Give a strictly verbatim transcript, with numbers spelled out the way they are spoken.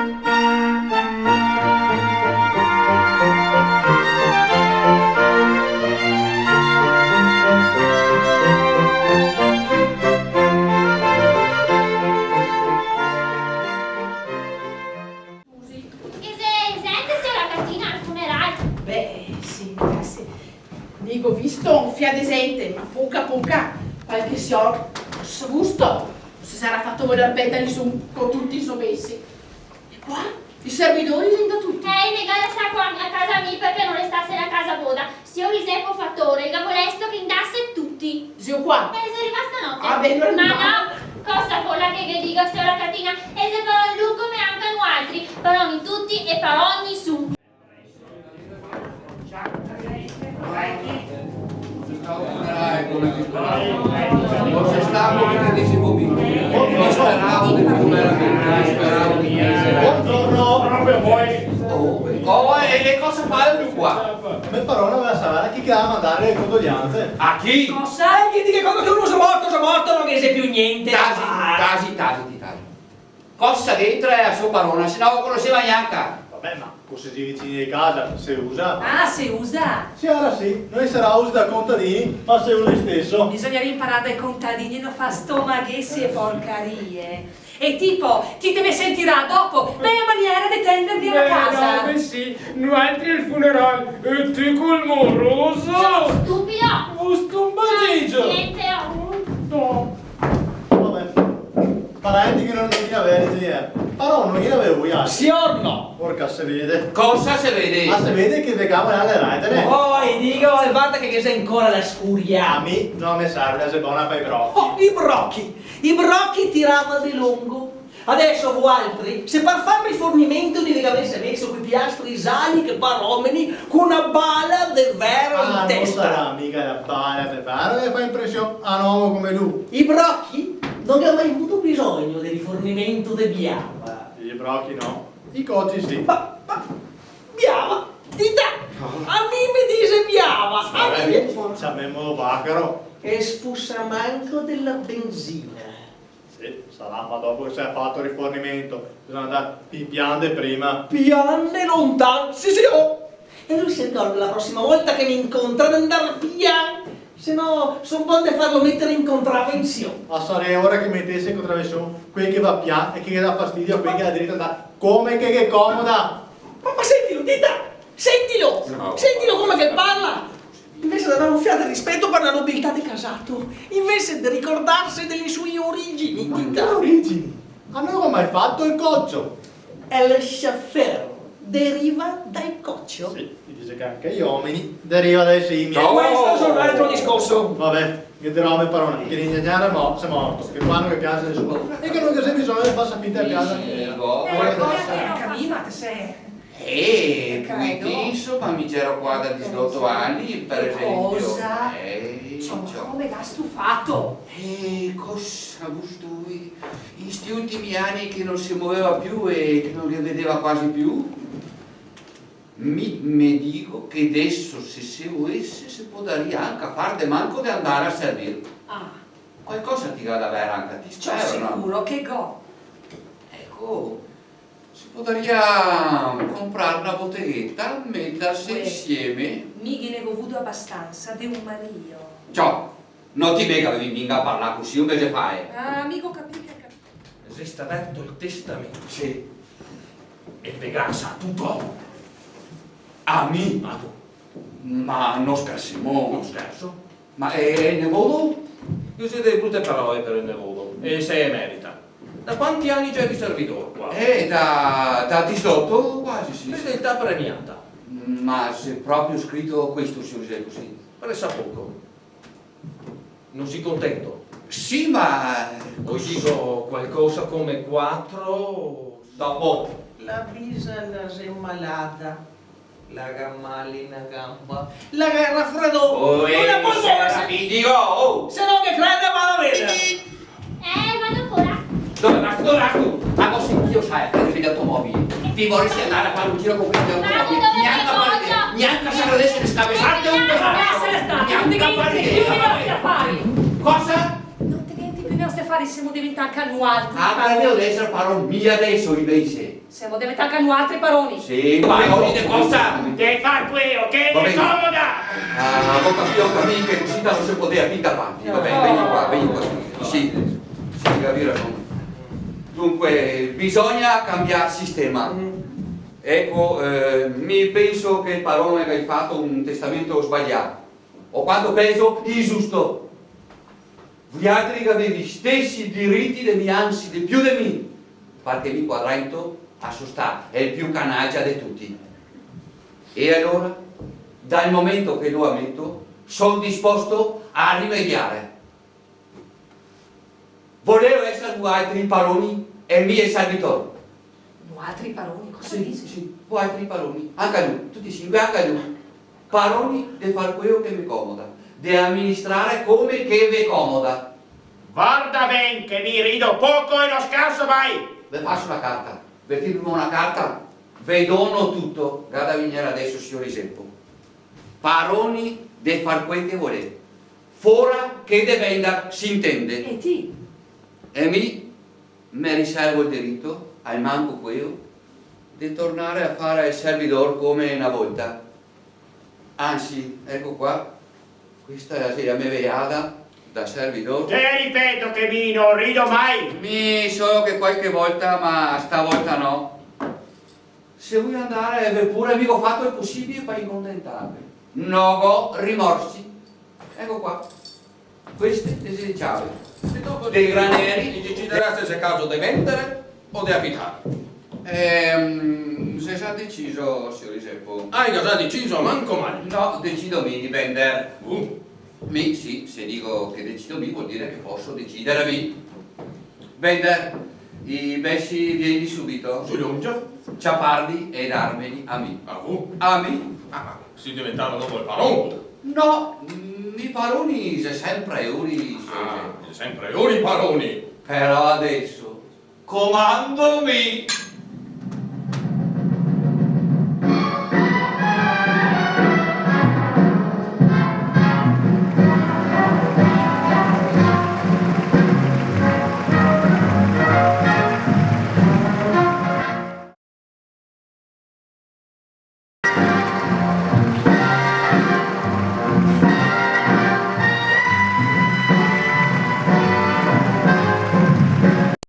Scusi, ghe xe zente, siora Catina, al funeral? Beh, sì, grasie. Mi go visto un fià de zente, ma poca, poca. Qualche sior, so gusto, no se sarà fato voler ben da nisun co tuti i so besi. E qua? I servidori, i xe ndà tuti? Eh, i me ga lasà qua a casa mi parché no restase la casa voda. Sior Isepo Fatore, el ga volesto che i ndase tuti. Xe qua? Eh, xe rivà stanote. Ah, ben, ma no. Ma no, cosa vola che ghe diga, siora Catina? El xe paron lu come anca nualtri, paroni tuti e paron nisun. No xe stà come che dixevo mi. Mi speravo de più, veramente, mi speravo de più. Buongiorno. Oh, oh, e, e cosa falo lu qua? Me parona me ga salvà, che i ga da mandar le condoglianze. A chi? Cosa? Eh, che dixe, quando che uno xe morto, xe morto, no ghe xe più gnente da far. Tasi, tasi, tasi, tasi. Cosa c'entra la so parona? Se no la conoseva gnanca. Vabè, ma co se xe vicini de casa, se usa. Ah, se usa? Siora sì, no i sarà usi da contadini, ma se usa isteso. Bisognaria imparar dai contadini a no far stomaghesi e porcarie. E tipo, ti te me sentirà dopo, bela maniera de tenderghe la casa. Eh, no, beh sì, nualtri al funeral, e ti col moroso? Ciò, stupido! Giusto un bagigio! Niente, oh. No. Vabè. Parenti che no i ghe n'aveva, eh. Però no i ghe n'aveva voi altri. Sior no! Porca, se vede. Cosa se vede? Ma se vede che ve cava le redene. Oh, e digo, e varda che ghe xe ancora la scuria. A mi no me serve, la xe bona par i brochi. Oh, i brochi! I brochi tirava de longo. Adeso vualtri, se par far rifornimento no i ve gavese meso coi piastri sali che par omeni, co na bala de vero in testa. Ah, no sarà miga la bala de vero che fa impresion a un omo come lu. I brochi no ga mai vuto bisogno de rifornimento de biava. I brochi no, i coci sì. Ma, ma, biava? Tita, a mi me dixe biava, a mi. Ciamemolo bacaro. E spusa manco de la benzina. Sì, sarà, ma dopo che se ga fato el rifornimento, bisogna ndar pi pian de prima. Pian e lontan, sì, sì, oh! E lu se ricorda la prosima volta che me incontra de ndar pian, se no son bon de farlo meter in contravension. Ma sarìa ora che metese in contravension quei che va pian e che ghe dà fastidio a quei che ga direto a ndar come che ghe comoda. Ma, ma sentilo, Tita! Sentilo! No. Sentilo come che el parla! Invese de dar un fià de rispeto par la nobiltà de casato, invese de ricordarse dele sue origini, Tita. Ma che origini? A no go mai fato el cocio. El sciafer deriva dal cocio. Sì, i dixe che anca i omeni deriva dae simie. Ciò! Questo xe un altro discorso. Vabè, che te robe parona, che l'ingegnere xe mo-, xe morto, che qua no ghe piase a nesuni, e che no ghe xe bisogno de far finta de piasere. Sì, sì, boh. Eh, ma cosa? Capì, ma te se Eh, credo. Poi ti, insoma, mi gero qua da disdoto ani, par esempio. Cosa? Eh, ciò, ma ciò. Come gastu fato? Eh, cosa vustu, eh, in sti ultimi ani che no se moveva più e che no ghe vedeva quasi più, mi, me digo che deso, se se volese, se podaria anca far de manco de andar a servir. Ah. Qualcosa ti ga da aver anca ti, spero, no? Ciò, sicuro che go. Eco, se podaria comprar na botegheta, meterse insieme. Uè, mi ghe ne go vudo abastansa de un marìo. Ciò, no ti me gavevi minga parlà cusì, un mese fa, eh. Ah, mi go capì che... Xe stà verto el testamento. Sì. E ve ga lasà tuto. A mi? A ti. Ma no schersemo. No scherso. Ma, e, e el nevodo? Ghe xe dele brute parole par el nevodo, e se le merita. Da quanti ani xe de servitor qua? Eh, da, da disdoto quasi, sì. Fedeltà premiata. Ma xe proprio scrito questo, sior Giuseppo, sì? Presapoco. No si contento? Sì, ma... O digo qualcosa come quatro... Dopo. La bisagna xe malata. La ga mal na gamba. La ga el rafredor. Oh, eh, no la pol moverse. Digo, oh. Se no ghe crede, va a veder. Eh, vado ancora. Dove vas? Dove vas tu? Ah, no, sì, io sai, per via dell'automobile. Ti vorresti andare a fare un giro con queste automobili? Vado dove voglio. Gnanca per, gnanca se dovesse scabezzarti un po'. Gnanca per... Gnanca per... Cosa? No te ghenti più i nostri afari, semo deventà anca nualtri. Ah, ma devo essere paronia adesso, invece. Semo deventà anca nualtri paroni. Sì, paroni de cosa? De far queo che ve comoda! Ah, go capìo anca mi che cusì no se podea più 'ndar vanti. Va ben, vegni qua, vegni qua. Sì, sì, gavì rason. Dunque, bisogna cambiar sistema. Eco, eh, mi penso che el paron el ga fato un testamento sbalià. O quanto pezo, ingiusto. Vialtri gavì i stesi diriti de mi, ansi, de più de mi, parché mi qua drento a so stà el più canalgia de tuti. E alora, dal momento che lo ameto, son disposto a rimediare. Voleo eser vualtri paroni e mi el servitor? Vualtri paroni? Cosa disi? Sì, sì, vualtri paroni. Anca lu, tuti sinque, anca lu. Paroni de far queo che me comoda, de aministrare come che ve comoda. Varda ben che mi rido poco e no scherso mai! Ve faso na carta, ve firmo na carta, ve dono tuto, ga da vignere adeso, sior Isepo. Paroni de far quel che volè. Fora che de vendar, s'intende. E ti? E mi me riservo el dirito, almanco queo, de tornare a fare el servidor come na volta. Ansi, eco qua, questa xe la me veada da servidor. Te ripeto che mi no rido mai! Mi solo che qualche volta, ma stavolta no. Se volè andare, ve pure, mi go fato el posibile par contentarve. No go rimorsi. Eco qua. Queste xe le ciave. E dopo dei graneri. Deciderà se xe caso de vendare o de afitare. Ehm, xe xa deciso, sior Isepo. Ah, xe xa deciso, manco mal. No, decido mi de vendar. Uh. Mi, sì, se digo che decido mi, vol dire che poso decidare mi. Vendar, i besi, vieni subito. Subito? Ciaparli e darmeli a mi. Ah, uh. A mi. Ah, ma si deventà dopo el paron? No, mm, i paroni xe senpre lori, sior Isepo. Ah, xe senpre lori i paroni. Però adeso comando mi.